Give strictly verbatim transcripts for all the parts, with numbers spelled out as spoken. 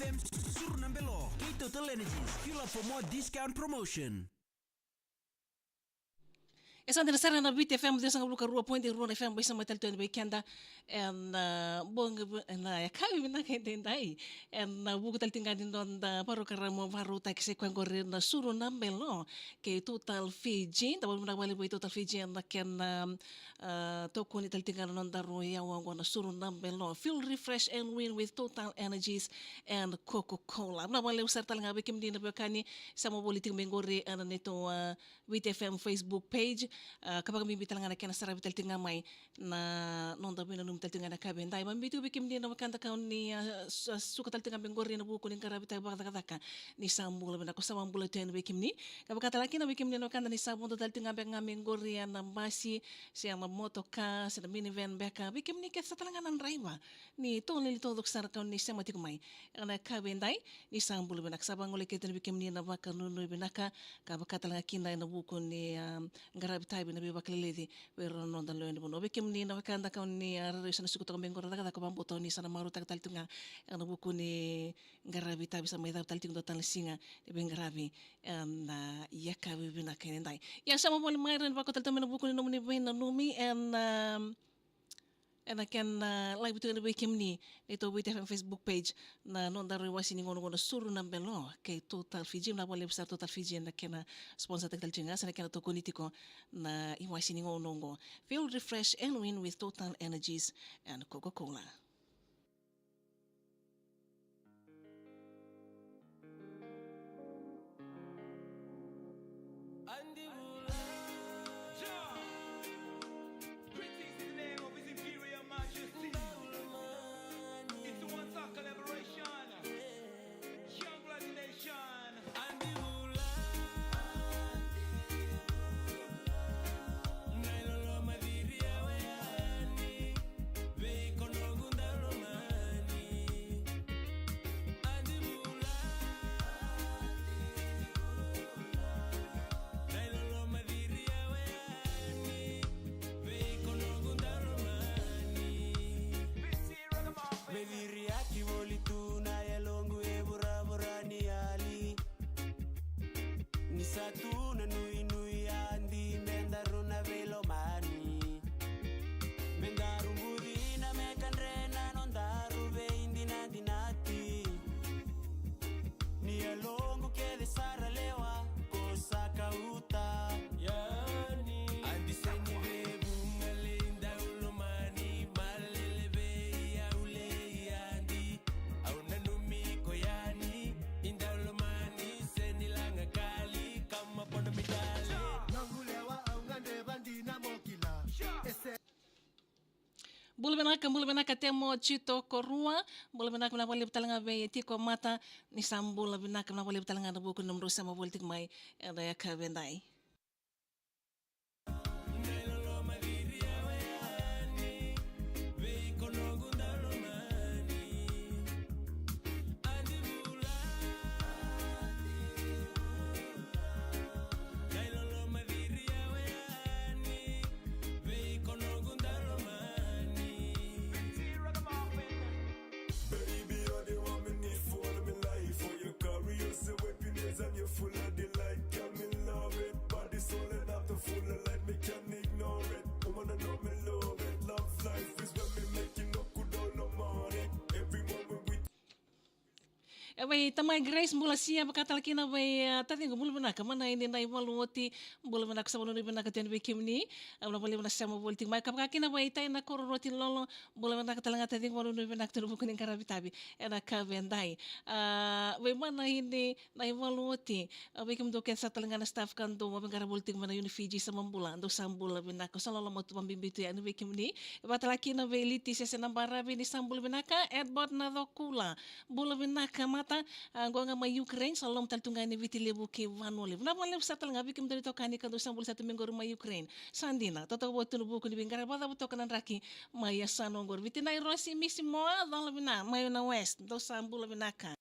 F M, Suru na Belo, kei Total Energies. Fuel up for more discount promotion. E sa dina sara na Viti F M, ciwasagavulu ka rua poidi rua na F M, veisemati tale tu yani vei keda. Ena, ah, bogi, ena yakavi vinaka edaidai. Ena, ah, vuku tale tiko ga ni noda parokaramu vakarautaki sa i koya qori na Suru na Belo kei Total Fiji. Da vakavinavinaka vakalevu vei Total Fiji ena kena, ah, tokoni tale tiko ga na nodaru yawa oqo na Suru na Belo. Fuel, refresh and win with Total Energies and Coca-Cola. Vinaka vakalevu sara tale ga vei kemuni na veiwekani sa mai voli tiko mai qori ena neitou, ah, Viti F M Facebook page, ah, ka vakabibi tale ga na kena saravi tale tiko ga mai na noda veinanumi tale tiko ga ena yakavi edaidai. Vakabibi tiko vei kemuni na wekada ka oni, ah, su-, ah, suka tale tiko ga mai qori ena vuku ni qaravi tale vakacakacaka. Ni sa bula vinaka, ko sa vakabula tu yani vei kemuni. Ka vaka tale ga kina vei kemuni na wekada ni sa vodo tale tiko ga beka ga mai qori ena basi, se ena motoka, se na minivan beka. Vei kemuni kece sara tale ga na draiva, ni tolili taucoko sara ka oni sema tiko mai ena yakavi edaidai. Ni sa bula vinaka, sa vagolei keda yani vei kemuni na vakanuinui vinaka, ka vaka tale ga kina ena vuku ni, ah, qaravi tavi na veivakaleleci vei ira na noda lewe ni vanua. Vei kemuni na wekada ka oni, ah, rairai sa na suka toka mai qori na cakacaka, vakabauta oni sa na marautaka tale tiko ga ena vuku ni qaravi tavi sa mai cava tale tiko dua tale na siga ni veiqaravi ena, ah, yakavi vinaka edaidai. Ia sa mai voli mai, rairai ni vakau tale tu mai ena vuku ni nomuni veinanumi ena, ah, ena kena, ah, live tu yani vei kemuni neitou Viti F M Facebook page na nodaru iwase ni gauna oqo na Suru na Belo kei Total Fiji. Vinaka vakalevu sara Total Fiji ena kena sponsor taki tale tiko ga, se na kena tokoni tiko na iwase ni gauna oqo. Fuel, refresh and win with Total Energies and Coca-Cola. Greetings in the name of His Imperial Majesty. It's a one-time collaboration. Young Blood Nation. Me ciriaki voli tu na yaloqu e vuravura ni yali. Ni sa tu na nuinui, adi me daru na veilomani. Me daru bucina, me kadre na nodaru veidinadinati. Ni yaloqu kece sara lewa ko sa kauta yani. Adi seni vevu ngali daulomani, malele vei au lei adi. Au nanumi ko yani, i daulomani seni laga kali, kama pono mi dale. Noqu lewa au gadreva dina mo kila. Ese. Bula vinaka, bula vinaka Temo Tito Korua. Bula vinaka, vinaka vakalevu tale ga vei Tiko Mata. Ni sa bula vinaka, vinaka vakalevu tale ga ena vuku ni nomudrau sema voli tiko mai ena yakavi edai. Baby, you're the one me need for all of my life. For your carry yourself with finesse and you're full of delight. Girl, me love it. Body, soul, and heart are full of light. Me can't ignore it. Woman, I know me love it. Love life is when me making up good all the morning. Everyone we with. E vei tamai Grace, bula sia, vaka tale kina vei, ah, taciqu, bula vinaka, mana ini na ivalu oti, bula vinaka, sa vanua ni vinaka tu yani vei kemuni. Au na valevu na sema voli tiko mai, ka vaka kina vei tai na koro roti lolo, bula vinaka tale ga taciqu, vanua ni vinaka tu na vuku ni qaravi tavi ena yakavi edai. Ah, vei mana ini na ivalu oti, ah, vei kemudou kece sara tale ga na staff ka dou veiqaravi voli tiko mai na Unifiji, sa ma bula, dou sa bula vinaka, sa loloma tu vabibi tu yani vei kemuni. Vaka tale kina vei Liti Sese na Baravi, ni sa bula vinaka, Edward na Cokula. Bula vinaka Mata, ah, qo ga mai Ukraine, sa loloma tale tu ga ni Viti Levu kei Vanua Levu. Vinaka vakalevu sara tale ga vei kemudou na itokani ka dou sa bula sara tu mai qori mai Ukraine. Sa dina, totoka vou tu na vuku ni veiqaravi, vakacava toka na draki mai yasana oqori. Viti Nairosi, Misi Moa, cola vinaka, mai na West, dou sa bula vinaka.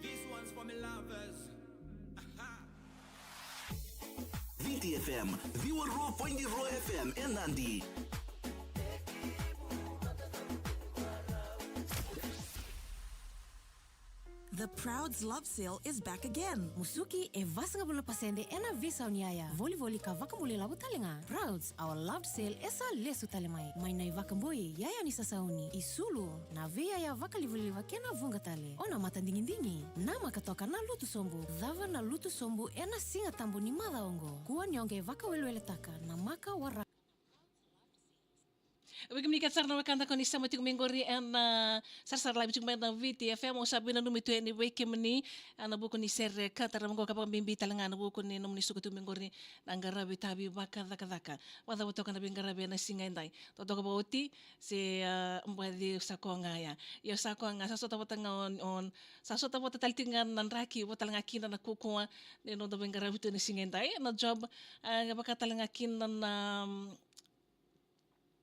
This one's for me lovers. Aha. F M, ciwa rua poidi rua F M e Nadi. The Prouds Love Sale is back again. Musuki e vasagavulu na pasede ena veisau ni yaya. Volivoli ka vakabula ilavo tale ga. Prouds, our love sale e sa lesu tale mai. Mai na ivakaboi, yaya ni sasauni, isulu, na veiyaya vakalivaliva kei na vuqa tale. O na matadigidigi, namaka toka na lutu sobu. Cava na lutu sobu ena Siga Tabu ni macawa oqo? Kua ni o qai vakaweleweletaka, namaka waraka. Vei kemuni kece sara na wekada ko ni sema tiko mai qori ena, ah, sarasara live tiko mai na Viti F M, au sa veinanumi tu yani vei kemuni, ah, ena vuku ni sere ka tarava oqo, ka vakabibi tale ga ena vuku ni nomuni suka tiko mai qori na qaravi tavi vakacakacaka. Vakacava toka na veiqaravi ena siga edai? Totoka vakaoti se, ah, baci sa koya ga ya? Io, sa koya ga, sa sota vata ga on, on, sa sota vata tale tiko ga na draki, vata tale ga kina na kaukaua ni noda veiqaravi tu ena siga edai. Na job, ah, vaka tale ga kina na, mm,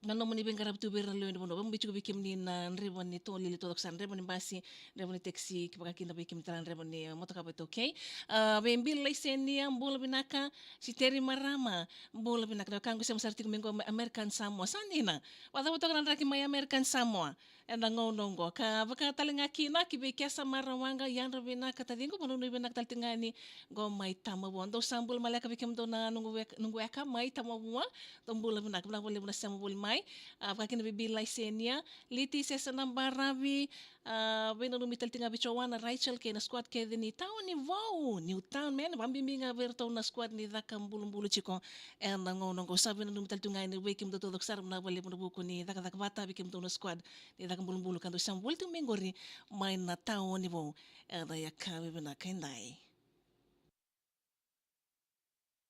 na nomuni veiqaravi tu vei ira na lewe ni vanua. Vakabibi tiko vei kemuni na draiva ni tolili taucoko sara, draiva ni basi, draiva ni taxi, kei vaka kina vei kemuni tale na draiva ni motoka vata, okay? Ah, vei Bill Laisenia, bula vinaka. Siteri Marama, bula vinaka. Na wekaqu sema sara tiko mai qo mai American Samoa. Sa dina. Vakacava toka na draki mai American Samoa ena gauna oqo? Ka vaka tale ga kina ki vei Kesa Marawaqa, yadra vinaka taciqu, vakanuinui vinaka tale tiko ga yani qo mai Tamavua. Dou sa bula maleka vei kemudou na noqu weka, noqu weka mai Tamavua. Dou bula vinaka, vinaka vakalevu na sema voli mai. Ah, vaka kina vei Bill Laisenia, Liti Sesa na Baravi, ah, veinanumi tale tiko ga vei Joana, Rachel kei na squad kece ni Tawa ni Vou, New Town, man. Vakabibi ga vei iratou na squad ni caka bulubulu tiko ena gauna oqo. Sa veinanumi tale tiko ga yani vei kemudou taucoko sara, vinaka vakalevu ena vuku ni cakacaka vata vei kemudou na squad ni caka bulubulu ka dou sema voli tiko mai qori mai na Tawa ni Vou ena yakavi vinaka edai.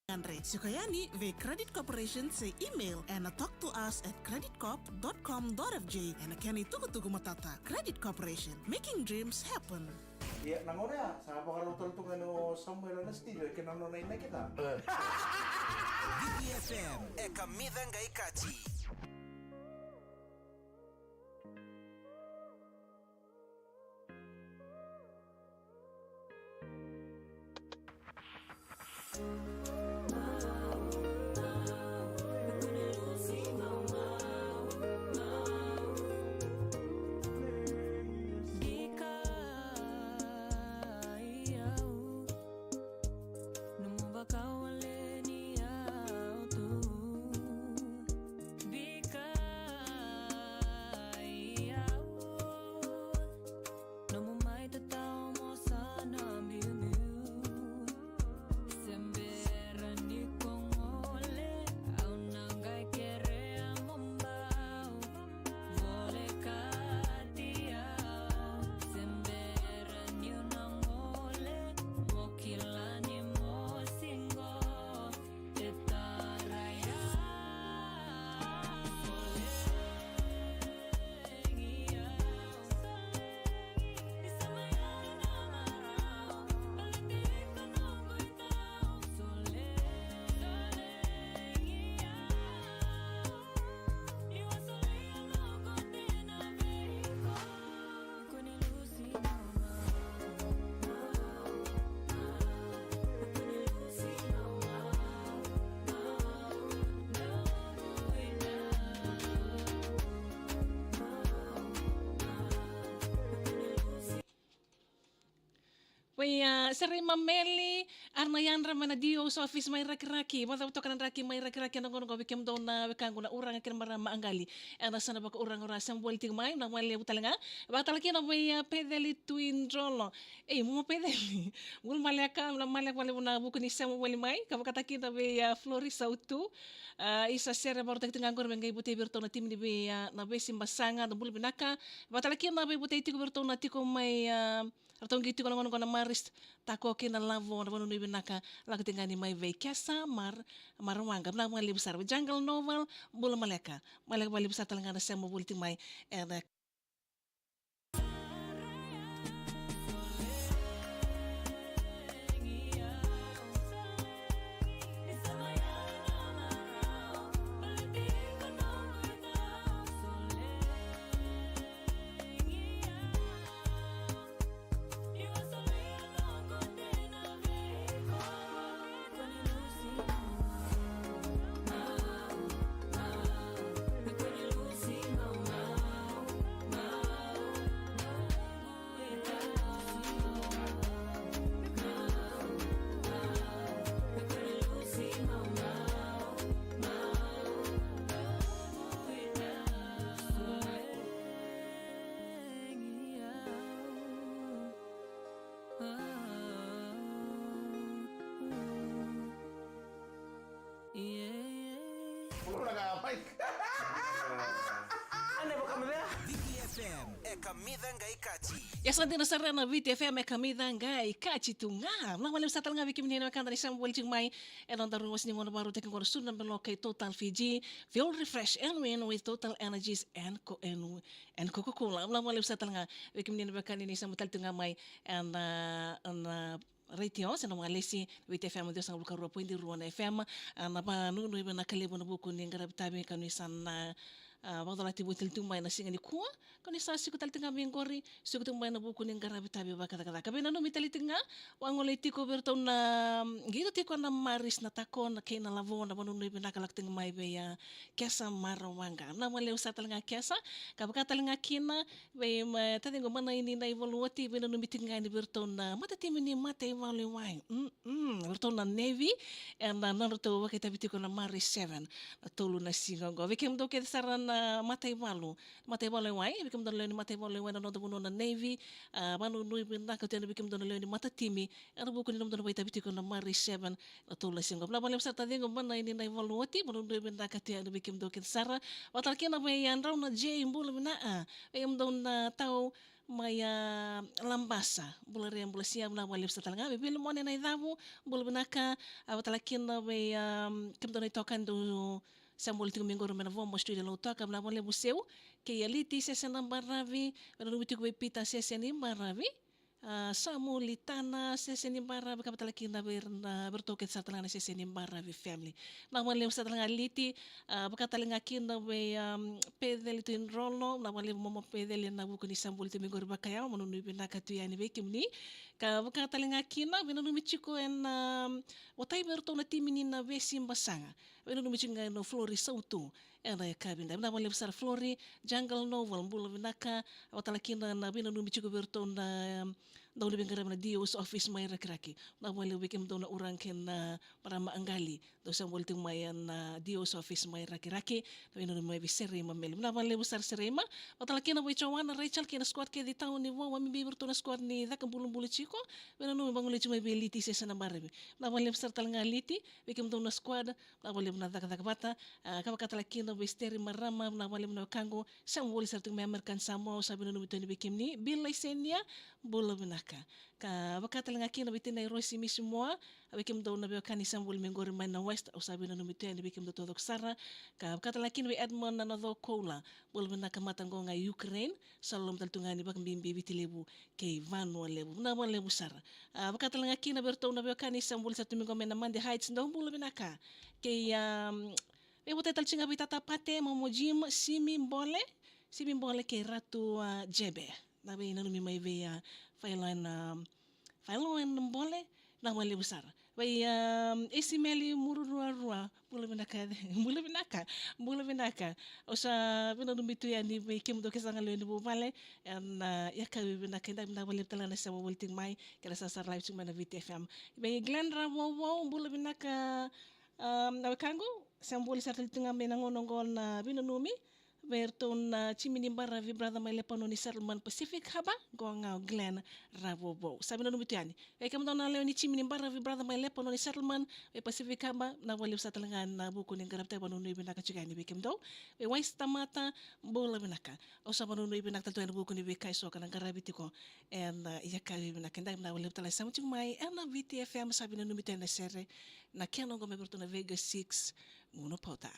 Andre, tiko yani vei Credit Corporation se email ena talk to us at credit corp dot com dot F J ena kena itukutuku matata. Credit Corporation, making dreams happen. Ia, na gauna ya sa vakarau tale tu ga o Samuel ena studio, e kena nona inaki ca. V P F M, e kamica qai kaji. Bika i au, nomu mai tatau mo sa na biubiu. Se bera ni ko gole, au na qai kerea mo bau volekati au. Se bera niu na gole, mo kila ni mo sigo. Vei, ah, Serai Mameli, era na yadra mai na D O's office mai Rakiraki. Vakacava toka na draki mai Rakiraki ena gauna oqo vei kemudou na wekaqu na uraga kei na marama maqali ena yasana vakauraga, ra sema voli tiko mai, na wale levu tale ga. Vakatale kina vei, ah, Peceli Tuidrolo. Ei, mo Peceli. Bula maleka, bula maleka vakalevu ena vuku ni sema voli mai. Ka vakatale kina vei, ah, Flori Sautu. Ah, isa sere vakarautaki tiko ga qori me qai votei vei iratou na timi ni vei, ah, na Veisibasaga, na bula vinaka. Vakatale kina na veivotei tiko vei iratou na tiko mai, ah, ratou qai tiko na gauna oqo na Marist, Tako kei na Lavo, na vakanuinui vinaka, lako tiko ga yani mai vei Kesa, Mar, Marawaqa, vinaka vakalevu sara. Vei Jungle Novel, bula maleka, maleka vakalevu sara tale ga na sema voli tiko mai ena M, e kamica qai kaci. Ia sa dina sara na Viti F M, e kamica qai kaci tu ga. Vinaka vakalevu sara tale ga vei kemuni na wekada ni sema voli tiko mai ena noda ruasi ni gauna vakarautaki qo, Suru na Beloka kei Total Fiji, Fuel, Refresh and Win with Total Energies and Co-, and, and Coca-Cola. Vinaka vakalevu sara tale ga vei kemuni na wekada ni sema tale tu ga mai ena, ena retio se na walesi, Viti F M ciwasagavulu ka rua poidi rua na F M. A, na vakanuinui vinaka levu ena vuku ni qaravi tavi ka ni sa na, a, vakacolati voli tale tu mai na siga nikua, ka ni sa suka tale tu ga mai qori, suka tu mai ena vuku ni qaravi tavi vakacakacaka. Veinanumi tale tu ga, vagolei tiko vei iratou na, mm, qito tiko na Maris, na Tako, na kei na Lavo, na vakanuinui vinaka lako tu ga mai vei, a, Kesa Marawaqa. Vinaka vakalevu sara tale ga Kesa, ka vaka tale ga kina vei, ma, taciqu Manaini Naivalu Oti, veinanumi tiko ga yani vei iratou na matatimi ni mataivalu e wai. Mm, mm, vei iratou na Navy, ena nodratou vakaitavi tiko na Maris seven, na tolu na siga oqo. Vei kemudou kece sara na mataivalu, mataivalu e wai, vei kemudou na lewe ni mataivalu e wai ena noda vanua na Navy, a, vakanuinui vinaka tu yani vei kemudou na lewe ni matatimi, ena vuku ni nomudou na vakaitavi tiko na Maris seven, na tolu na siga oqo. Vinaka vakalevu sara taciqu Manaini Naivalu Oti, vakanuinui vinaka tu yani vei kemudou kece sara. Vaka tale kina vei, a, Drau na J, bula vinaka, a, vei kemudou na tau mai, a, Labasa, bula re, bula sia, vinaka vakalevu sara tale ga. Vei Vilimone Naicavu, bula vinaka, a, vaka tale kina vei, a, kemudou na itokani dou sema voli tiko mai qori mai na Vomau Studio Lautoka, vinaka vakalevu Seu, kei Aliti Sese Nabaravi, veinanumi tiko vei Pita Sese ni Baravi, a, Samu Litana Sese ni Baravi, ka vaka tale kina vei ira na, vei iratou kece sara tale ga na Sese ni Baravi family. Vinaka vakalevu sara tale ga Liti, a, vaka tale ga kina vei, um, Peceli Tuidrolo, vinaka vakalevu mama Peceli ena vuku ni sema voli tu mai qori vakayawa, vakanuinui vinaka tu yani vei kemuni. Ka vaka tale ga kina, veinanumi tiko ena, um, watai vei iratou na timi ni na Vesi Basaga. Veinanumi tiko ga ena Flori Sautu ena yakavi edaidai. Vinaka vakalevu sara Flori, Jungle Novel, bula vinaka, vaka tale kina na veinanumi tiko vei iratou na, um, dau ni veiqaravi na D O's office mai Rakiraki. Vinaka vakalevu vei kemudou na uraga kei na marama Aqali, dou sema voli tiko mai ena D O's office mai Rakiraki, na veinanumi mai vei Serei Mameli. Vinaka vakalevu sara Serei Ma, vaka tale kina vei Joana, Rachel kei na squad kece i tauni vou, vakabibi vei iratou na squad ni Caka Bulubulu tiko, veinanumi vagolei tiko mai vei Liti Sese Nabaravi. Vinaka vakalevu sara tale ga Liti, vei kemudou na squad, vinaka vakalevu na cakacaka vata, a, ka vaka tale kina vei Steri Marama, vinaka vakalevu na wekaqu, sema voli sara tiko mai American Samoa, au sa veinanumi tu yani vei kemuni, Bill Laisenia, bula vinaka. Ka vaka tale ga kina vei tinai Rosi Misimoa, vei kemudou na veiwekani sema voli mai qori mai na West, au sa veinanumi tu yani vei kemudou taucoko sara. Ka vaka tale ga kina vei Edmond na Noco Koula, bula vinaka mata qo ga i Ukraine, sa loloma tale tu ga yani vakabibi Viti Levu kei Vanua Levu. Vinaka vakalevu sara. A, vaka tale ga kina vei iratou na veiwekani sema voli sara tu mai qo mai na Mande Heights, dou bula vinaka. Kei, um, veivotai tale tiko ga vei Tata Pate, Momo Jim, Simi Bole, Simi Bole kei Ratu, a, Jebe. Na veinanumi mai vei, a, Failoan, a, Failoan Bole, vinaka vakalevu sara. Vei, a, Esimeli Mururuarua, bula vinaka, bula vinaka, bula vinaka. Au sa veinanumi tu yani vei kemudou kece sara ga lewe ni vuvale, ena, a, yakavi vinaka edaidai, vinaka vakalevu tale ga na sema voli tiko mai, kei na sarasara live tiko mai na Viti F M. Vei Glenn Ravouvou, bula vinaka, a, na wekaqu, sema voli sara tale tu ga mai na gauna oqo na veinanumi, vei iratou na timi ni baravi Brother Mai Lepanoni Settlement Pacific Harbour, qo ga o Glenn Ravouvou. Sa veinanumi tu yani. Vei kemudou na lewe ni timi ni baravi Brother Mai Lepanoni Settlement, vei Pacific Harbour, vinaka vakalevu sara tale ga ena vuku ni qaravi tavi, vakanuinui vinaka tiko yani vei kemudou. Vei Wais Tamata, bula vinaka. Au sa vakanuinui vinaka tale tu ena vuku ni veika eso ka na qaravi tiko ena, a, yakavi vinaka edaidai, vinaka vakalevu tale sema tiko mai ena Viti F M, sa veinanumi tu yani na sere, na kena oqo mai vei iratou na Vega Six, Gunu Pauta.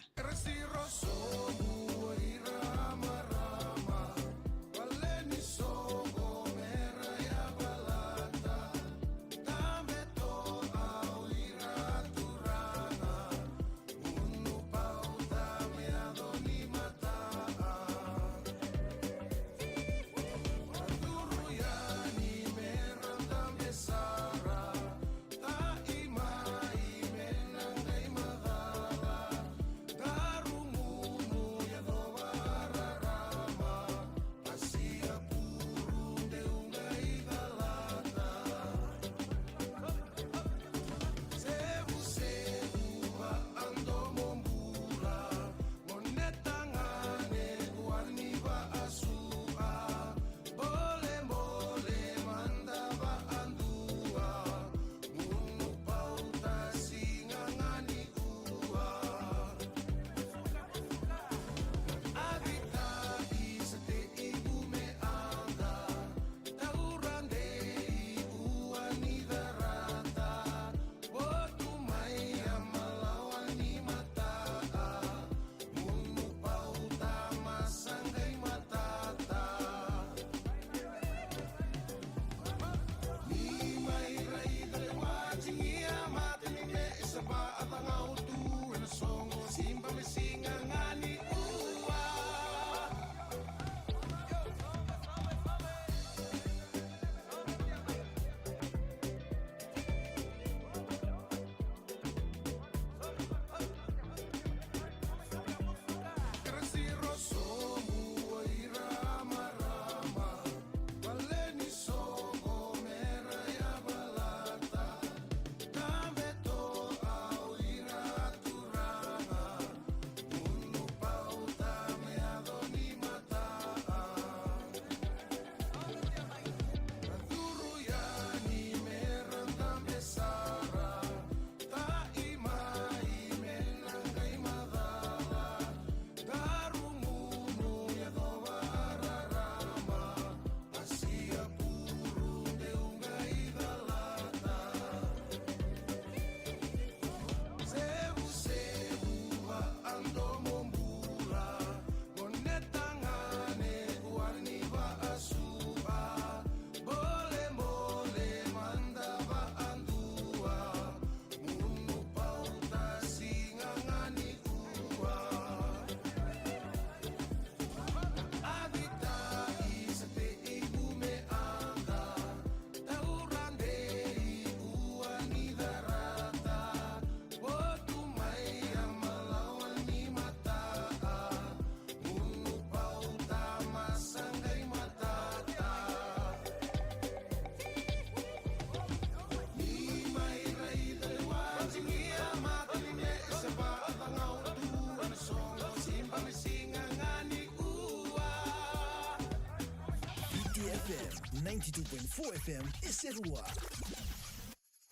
F M, ninety-two point four F M e Serua.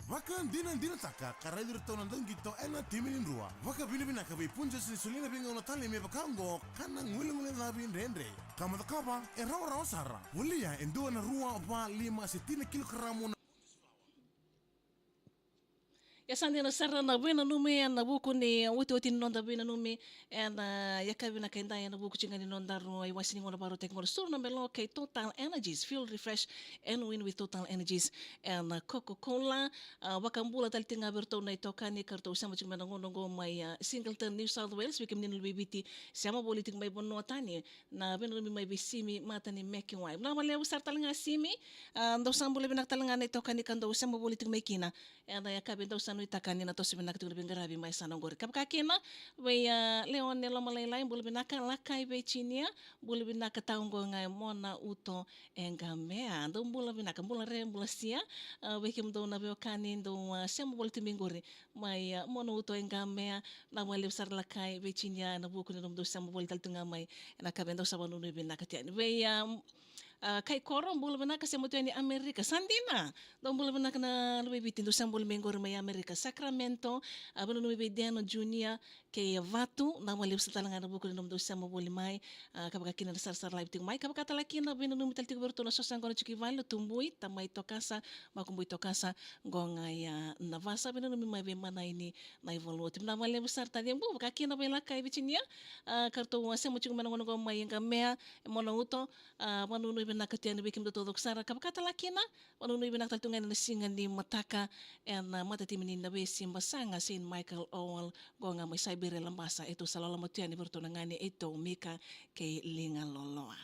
Vakadinadinataka ka raici iratou na dauqito ena timi ni Drua. Vakavinavinaka vei Punjas ni solia na veigauna tale me vaka oqo ka na guileguilecavi dredre. Ka mo cakava e rawarawa sara. Volia e dua na rua va lima se tini na kilokaramu na Ia sa dina sara na veinanumi ena vuku ni otioti ni noda veinanumi ena yakavi vinaka edai ena vuku tiko ga ni nodaru iwase ni gauna vakarautaki qo na Suru na Belo kei Total Energies, Fuel, Refresh and Win with Total Energies and Coca-Cola. A, vakabula tale tiko ga vei iratou na itokani ka ratou sema tiko mai na gauna oqo mai, a, Singleton, New South Wales, vei kemuni na luve i Viti, sema voli tiko mai vanua tani, na veinanumi mai vei Simi Mata ni Meki Wai. Vinaka vakalevu sara tale ga Simi, a, dou sa bula vinaka tale ga na itokani ka dou sema voli tiko mai kina. Ena yakavi dou sa nuitaka ni na toso vinaka tiko na veiqaravi mai sa na oqori. Ka vaka kina vei, a, Leone Lomalailai, bula vinaka. Lakai Vecinia, bula vinaka. Tau oqo ga e Mona Uto e Gamea. Dou bula vinaka, bula re, bula sia. A, vei kemudou na veiwekani dou, a, sema voli tu mai qori mai, a, Mona Uto e Gamea. Vinaka vakalevu sara Lakai Vecinia ena vuku ni nomudou sema voli tale tu ga mai ena yakavi dou sa vanuinui vinaka tu yani. Vei, a, A, Kai Koro, bula vinaka, sema tu yani Amerika. Sa dina, dou bula vinaka na luve i Viti, dou sema voli mai qori mai Amerika. Sacramento, a, veinanumi vei Deno Junior kei Vatu, vinaka vakalevu sara tale ga ena vuku ni nomudou sema voli mai. A, ka vaka kina na sarasara live tiko mai, ka vaka tale kina veinanumi tale tiko vei iratou na sosa qo na tiko i vale, na Tubui, Tamai Tokasa, Makubui Tokasa, qo ga i, a, Navasa, veinanumi mai vei Manaini, Naivaluoti. Vinaka vakalevu sara Taciabu, vaka kina vei Lakai Vecinia, a, ka ratou, a, sema tiko mai na gauna qo mai Gamea, e Mona Uto, A, vanuinui vinaka tu yani vei kemudou taucoko sara, ka vaka tale kina vanuinui vinaka tale tu ga ena siga ni mataka ena matatimi ni Navesi Basaga Saint Michael Hall, qo ga mai Siberia, Labasa. E tou sa loloma tu yani vei iratou na gane e tou Mika kei Liga Loloa.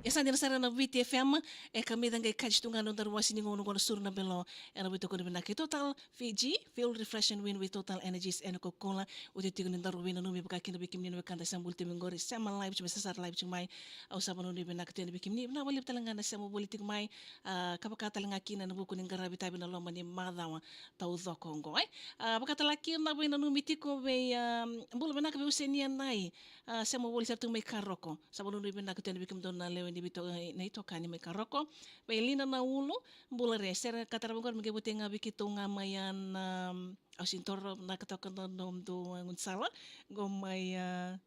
Ia sa dina sara na Viti F M, e ka mai caqai kaji tu ga na nodaru wasi ni gauna qo na Suru na Belo, ena veitokoni vinaka i Total Fiji, Fuel, Refresh and Win with Total Energies and Coca-Cola. Oti tiko ni daru veinanumi vaka kina vei kemuni na wekada sema voli tiko mai qori, sema live tiko mai, sarasara live tiko mai. Au sa vanuinui vinaka tu yani vei kemuni, vinaka vakalevu tale ga na sema voli tiko mai. A, ka vaka tale ga kina ena vuku ni qaravi tavi ena loma ni macawa taucoko oqo, e. A, vaka tale kina na veinanumi tiko vei, a, bula vinaka vei Usenia Nai. A, sema voli sara tu mai Karoko. Sa vanuinui vinaka tu yani vei kemudou na lewe ni veito-, na itokani mai Karoko. Vei Lina Naulu, bula re, sere ka tarava qori me qai votei ga vei keitou ga mai, a, na, au sini taura vinaka toka na nomudou, a, gaunisala. Qo mai, a,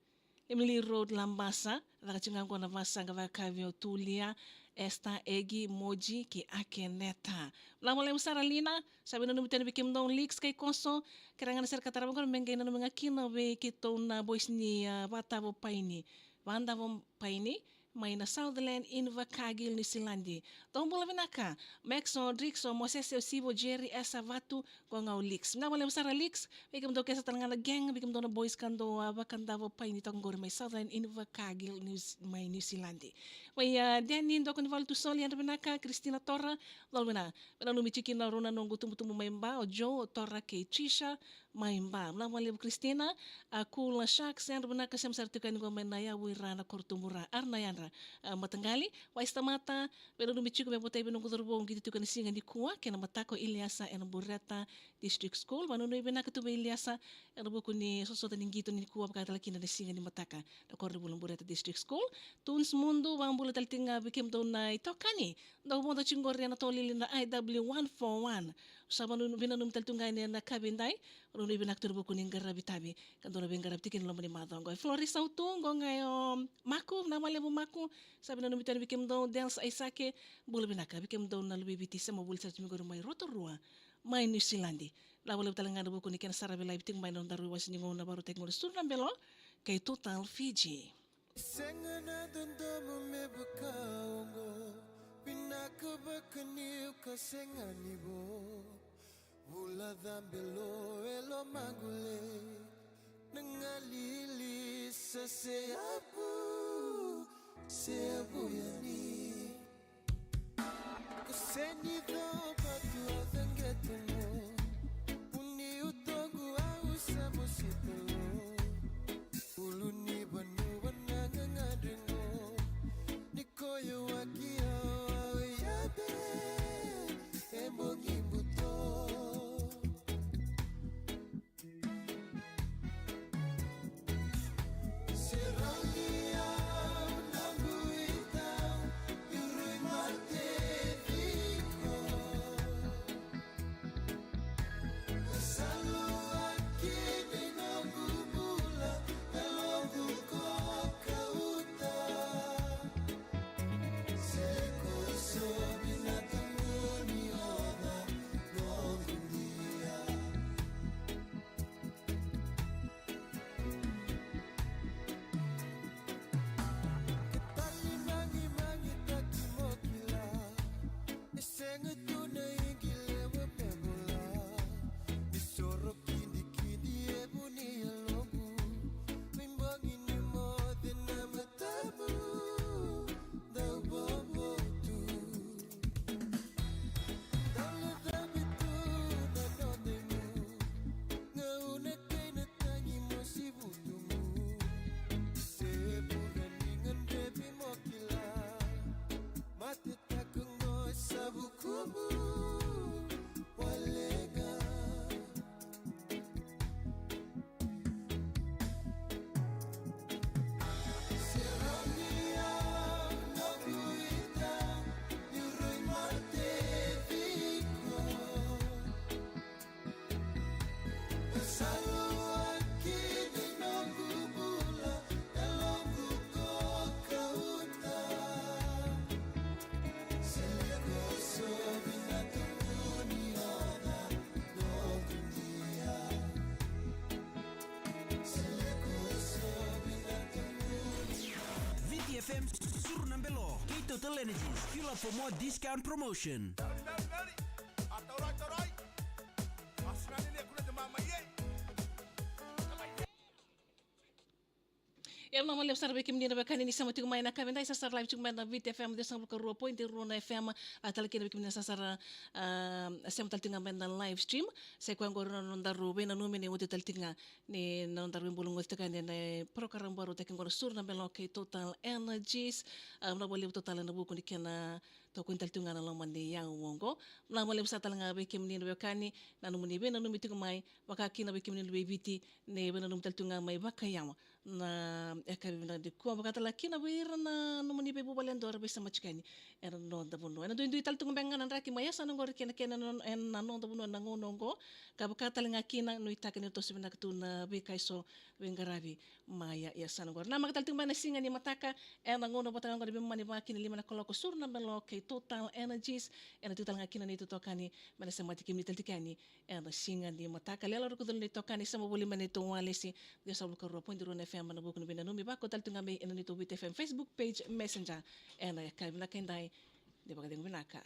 Emily Road, Labasa, caka tiko ga qo na vasaqa vakavi o Tulia, Esther, Egi, Moji kei Akeneta. Vinaka vakalevu sara Lina, sa veinanumi tu yani vei kemudou Lix kei Koso, kerea ga na sere ka tarava qori me qai nanumi ga kina vei keitou na boys ni, a, Vatavo Paini. Vadavo Paini, mai na Southland, Invercargill, Niusiladi. Dou bula vinaka. Max, o Drix, o Mosese, o Sivo, Jerry, Esa, Vatu, qo ga o Lix. Vinaka vakalevu sara Lix. Vei kemudou ke sa tale ga na gang, vei kemudou na boys ka dou, a, Vadavo Paini toka qori mai Southland, Invercargill, Niu-, mai Niusiladi. Vei, a, Danny, Doko ni Valu, Tusoli, yadra vinaka, Kristina Tora, dou bula vinaka. Veinanumi tiko kina rau na noqu tubutubu mai Ba, o Joe, o Tora kei Trisha, mai Ba. Vinaka vakalevu Kristina, a, Kula Sharks, yadra vinaka, sema sara tiko yani qo mai na yavu i Ra na koro tubu Ra, ara na yadra, a, mataqali, Waistamata, veinanumi tiko me votai vei noqu cauravou qito tiko ena siga nikua, kei na mataka o Iliasa ena Bureta District School, vanuinui vinaka tu vei Iliasa, ena vuku ni sotasota ni qito nikua vaka tale kina na siga ni mataka, na koronivuli Bureta District School, Tunes Mudu, vakabula tale tiko ga vei kemudou na itokani, dou vodo tiko qori ena tolili na I W one four one. Sa vanu-, veinanumi tale tu ga yani ena yakavi edai, vanuinui vinaka tu ena vuku ni qaravi tavi, ka dou na veiqaravi tiko ena loma ni macawa oqo. E Florisa Utu, qo ga o Maku, vinaka vakalevu Maku, sa veinanumi tu yani vei kemudou, Dels Aisake, bula vinaka, vei kemudou na luve i Viti, sema voli sara tu mai qori mai Rotorua, mai Niusiladi. Vinaka vakalevu tale ga ena vuku ni kena saravi live tiko mai na nodaru iwase ni gauna vakarautaki qo na Suru na Belo, kei Total Fiji. Sega na dodomo me vaka oqo, vinaka vaka niu ka sega ni vo. Vula cabelo e lomaqu le, na galili sa se avu, se avu yani. Ko seni do batu a tangetumo, puni utogu au sa mositelo. Ulu ni vanua na gagadrego, ni koyo waki au au yabe, e bogi buto. Se rauni a F M, Suru na Belo kei Total Energies. Fuel up for more discount promotion. Ia, vinaka vakalevu sara vei kemuni na veiwekani ni sema tiko mai na yakavi edai, sa sara live tiko mai na Viti F M, ciwasagavulu ka rua point rua na F M. A tale kina vei kemuni na sa sara, a, sema tale tiko ga mai na live stream. Sa i koya oqori na nodaru veinanumi ni oti tale tiko ga ni na nodaru veibologocitaka ni na program vakarautaki oqo na Suru na Belo kei Total Energies. A, vinaka vakalevu Total ena vuku ni kena tokoni tale tiko ga na loma ni yau oqo. Vinaka vakalevu sara tale ga vei kemuni na veiwekani na nomuni veinanumi tiko mai, vaka kina vei kemuni na veiviti ni veinanumi tale tiko ga mai vakayawa na yakavi vinaka nikua, vaka tale kina vei ira na nomuni veivuvale dou ra veisema tiko yani ena noda vanua. Ena duidui tale tu ga beka ga na draki mai yasana oqori kei na kena ena noda vanua ena gauna oqo. Ka vaka tale ga kina nuitaka ni toso vinaka tu na veika eso veiqaravi mai yasana oqori. Namaka tale tu ga mai na siga ni mataka ena gauna vata ga oqori me mani vaka kina lima na kaloko, Suru na Belo kei Total Energies. Ena tu tale ga kina na itokani me na semati kemuni tale tiko yani ena siga ni mataka. Lelo ruku culu ni tokani, sema voli mai na neitou walesi, ciwasagavulu ka rua point rua na F M ena vuku ni veinanumi. Vako tale tu ga mai ena neitou Viti F M Facebook page, Messenger. Ena yakavi vinaka edai, ni vakacegu vinaka.